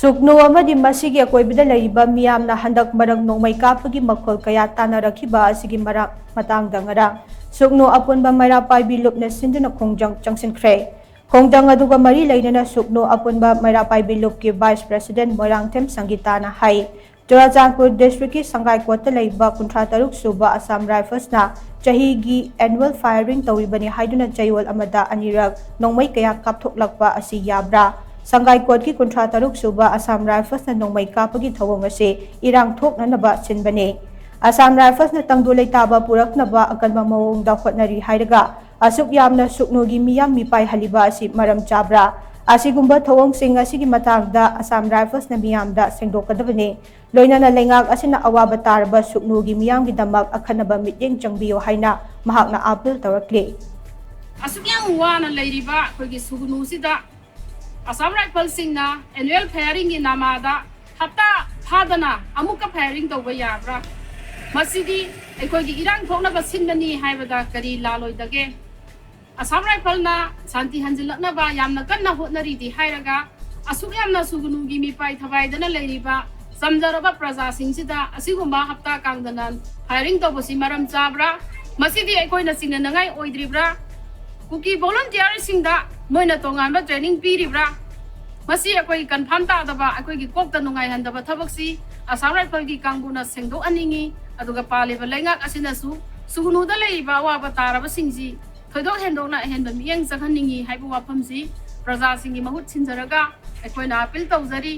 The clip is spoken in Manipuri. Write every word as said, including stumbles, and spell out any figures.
ꯁꯨꯛꯅꯨ ꯑꯃꯗꯤ ꯃꯁꯤꯒꯤ ꯑꯀꯣꯏꯕꯗ ꯂꯩꯔꯤꯕ ꯃꯤꯌꯥꯝꯅ ꯍꯟꯗꯛ ꯃꯔꯛ ꯅꯣꯡꯃꯩ ꯀꯥꯞꯄꯒꯤ ꯃꯈꯣꯜ ꯀꯌꯥ ꯇꯥꯅꯔꯛꯈꯤꯕ ꯑꯁꯤꯒꯤ ꯃꯔꯛ ꯃꯇꯥꯡꯗ ꯉꯔꯥꯡ ꯁꯨꯛꯅꯨ ꯑꯄꯨꯟꯕ ꯃꯩꯔꯥ ꯄꯥꯏꯕꯤ ꯂꯨꯞꯅ ꯁꯤꯟꯗꯨꯅ ꯈꯣꯡꯖꯪ ꯆꯪꯁꯤꯟꯈ꯭ꯔꯦ꯫ ꯈꯣꯡꯖꯪ ꯑꯗꯨꯒ ꯃꯔꯤ ꯂꯩꯅꯅ ꯁꯨꯛꯅꯨ ꯑꯄꯨꯟꯕ ꯃꯩꯔꯥ ꯄꯥꯏꯕꯤ ꯂꯨꯞꯀꯤ ꯚꯥꯏꯁ ꯄ꯭ꯔꯦꯁꯤꯗꯦꯟ ꯃꯣꯏꯔꯥꯡꯊꯦꯝ ꯁꯪꯒꯤꯇꯥꯅ ꯍꯥꯏ, ꯆꯨꯔꯥꯆꯥꯟꯄꯨꯔ ꯗꯤꯁꯇ꯭ꯔꯤꯛꯀꯤ ꯁꯪꯒꯥꯏꯀꯣꯠꯇ ꯂꯩꯕ ꯀꯨꯟꯊ꯭ꯔꯥ ꯇꯔꯨꯛ ꯁꯨꯕ ꯑꯁꯥꯝ ꯔꯥꯏꯐꯜꯁꯅ ꯆꯍꯤꯒꯤ ꯑꯦꯅꯨꯋꯦꯜ ꯐꯥꯏꯌꯔꯤꯡ ꯇꯧꯔꯤꯕꯅꯤ ꯍꯥꯏꯗꯨꯅ ꯆꯌꯣꯜ ꯑꯃꯗ ꯑꯅꯤꯔꯛ ꯅꯣꯡꯃꯩ ꯀꯌꯥ ꯀꯥꯞꯊꯣꯛꯂꯛꯄ ꯑꯁꯤ ꯌꯥꯕ꯭ꯔꯥ? ꯁꯪꯒꯥꯏꯀꯣꯠꯀꯤ ꯀꯨꯟꯊ꯭ꯔꯥ ꯇꯔꯨꯛ ꯁꯨꯕ ꯑꯁꯥꯝ ꯔꯥꯏꯐꯜꯁꯅ ꯅꯣꯡꯃꯩ ꯀꯥꯞꯄꯒꯤ ꯊꯧꯑꯣꯡ ꯑꯁꯤ ꯏꯔꯥꯡ ꯊꯣꯛꯅꯅꯕ ꯁꯤꯟꯕꯅꯤ꯫ ꯑꯁꯥꯝ ꯔꯥꯏꯐꯜꯁꯅ ꯇꯪꯗꯨ ꯂꯩꯇꯥꯕ ꯄꯨꯔꯛꯅꯕ ꯑꯀꯟꯕ ꯃꯑꯣꯡꯗ ꯍꯣꯠꯅꯔꯤ ꯍꯥꯏꯔꯒ, ꯑꯁꯨꯛ ꯌꯥꯝꯅ ꯁꯨꯛꯅꯨꯒꯤ ꯃꯤꯌꯥꯝ ꯃꯤꯄꯥꯏꯍꯜꯂꯤꯕ ꯑꯁꯤ ꯃꯔꯝ ꯆꯥꯕ꯭ꯔꯥ? ꯑꯁꯤꯒꯨꯝꯕ ꯊꯧꯑꯣꯡꯁꯤꯡ ꯑꯁꯤꯒꯤ ꯃꯇꯥꯡꯗ ꯑꯁꯥꯝ ꯔꯥꯏꯐꯜꯁꯅ ꯃꯤꯌꯥꯝꯗ ꯁꯦꯡꯗꯣꯛꯀꯗꯕꯅꯤ꯫ ꯂꯣꯏꯅꯅ ꯂꯩꯉꯥꯛ ꯑꯁꯤꯅ ꯑꯋꯥꯕ ꯇꯥꯔꯕ ꯁꯨꯛꯅꯨꯒꯤ ꯃꯤꯌꯥꯝꯒꯤꯗꯃꯛ ꯑꯈꯟꯅꯕ ꯃꯤꯠꯌꯦꯡ ꯆꯪꯕꯤꯌꯨ ꯍꯥꯏꯅ ꯃꯍꯥꯛꯅ ꯑꯥꯄꯤꯜ ꯇꯧꯔꯛꯂꯤ꯫ ꯑꯁꯨꯛ ꯌꯥꯝ ꯋꯥꯅ ꯂꯩꯔꯤꯕ ꯑꯩꯈꯣꯏꯒꯤ ꯁꯨꯒꯅꯨꯁꯤꯗ ꯑꯁꯥꯝ ꯔꯥꯏꯐꯜꯁꯤꯡꯅ ꯑꯦꯅꯨꯋꯦꯜ ꯐꯥꯏꯌꯔꯤꯡꯒꯤ ꯅꯥꯃꯥꯗ ꯍꯞꯇꯥ ꯐꯥꯗꯅ ꯑꯃꯨꯛꯀ ꯐꯥꯏꯌꯔꯤꯡ ꯇꯧꯕ ꯌꯥꯕ꯭ꯔꯥ? ꯃꯁꯤꯗꯤ ꯑꯩꯈꯣꯏꯒꯤ ꯏꯔꯥꯡ ꯊꯣꯛꯅꯕ ꯁꯤꯟꯕꯅꯤ ꯍꯥꯏꯕꯗ ꯀꯔꯤ ꯂꯥꯜꯂꯣꯏꯗꯒꯦ? ꯑꯁꯥꯝ ꯔꯥꯏꯐꯜꯅ ꯁꯥꯟꯇꯤ ꯍꯟꯖꯤꯜꯂꯛꯅꯕ ꯌꯥꯝꯅ ꯀꯟꯅ ꯍꯣꯠꯅꯔꯤꯗꯤ ꯍꯥꯏꯔꯒ, ꯑꯁꯨꯛ ꯌꯥꯝꯅ ꯁꯨꯒꯅꯨꯒꯤ ꯃꯤꯄꯥꯏ ꯊꯋꯥꯏꯗꯅ ꯂꯩꯔꯤꯕ ꯆꯝꯖꯔꯕ ꯄ꯭ꯔꯖꯥꯁꯤꯡꯁꯤꯗ ꯑꯁꯤꯒꯨꯝꯕ ꯍꯞꯇꯥ ꯀꯥꯡꯗꯅ ꯐꯥꯏꯌꯔꯤꯡ ꯇꯧꯕꯁꯤ ꯃꯔꯝ ꯆꯥꯕ꯭ꯔꯥ? ꯃꯁꯤꯗꯤ ꯑꯩꯈꯣꯏꯅ ꯆꯤꯡꯅꯅꯉꯥꯏ ꯑꯣꯏꯗ꯭ꯔꯤꯕ꯭ꯔꯥ? ꯀꯨꯀꯤ ꯚꯣꯂꯨꯟꯇꯤꯌꯔꯁꯤꯡꯗ ꯃꯣꯏꯅ ꯇꯣꯉꯥꯟꯕ ꯇ꯭ꯔꯦꯅꯤꯡ ꯄꯤꯔꯤꯕ꯭ꯔꯥ? ꯃꯁꯤ ꯑꯩꯈꯣꯏ ꯀꯟꯐꯥꯔꯝ ꯇꯥꯗꯕ, ꯑꯩꯈꯣꯏꯒꯤ ꯀꯣꯛꯇ ꯅꯨꯡꯉꯥꯏꯍꯟꯗꯕ ꯊꯕꯛꯁꯤ ꯑꯁꯥꯝ ꯔꯥꯏꯐꯜꯒꯤ ꯀꯥꯡꯕꯨꯅ ꯁꯦꯡꯗꯣꯛꯍꯟꯅꯤꯡꯏ꯫ ꯑꯗꯨꯒ ꯄꯥꯜꯂꯤꯕ ꯂꯩꯉꯥꯛ ꯑꯁꯤꯅꯁꯨ ꯁꯨꯒꯅꯨꯗ ꯂꯩꯔꯤꯕ ꯑꯋꯥꯕ ꯇꯥꯔꯕꯁꯤꯡꯁꯤ ꯊꯣꯏꯗꯣꯛ ꯍꯦꯟꯗꯣꯛꯅ ꯑꯍꯦꯟꯕ ꯃꯤꯠꯌꯦꯡ ꯆꯪꯍꯟꯅꯤꯡꯏ ꯍꯥꯏꯕ ꯋꯥꯐꯝꯁꯤ ꯄ꯭ꯔꯖꯥꯁꯤꯡꯒꯤ ꯃꯍꯨꯠ ꯁꯤꯟꯖꯔꯒ ꯑꯩꯈꯣꯏꯅ ꯑꯥꯄꯤꯜ ꯇꯧꯖꯔꯤ꯫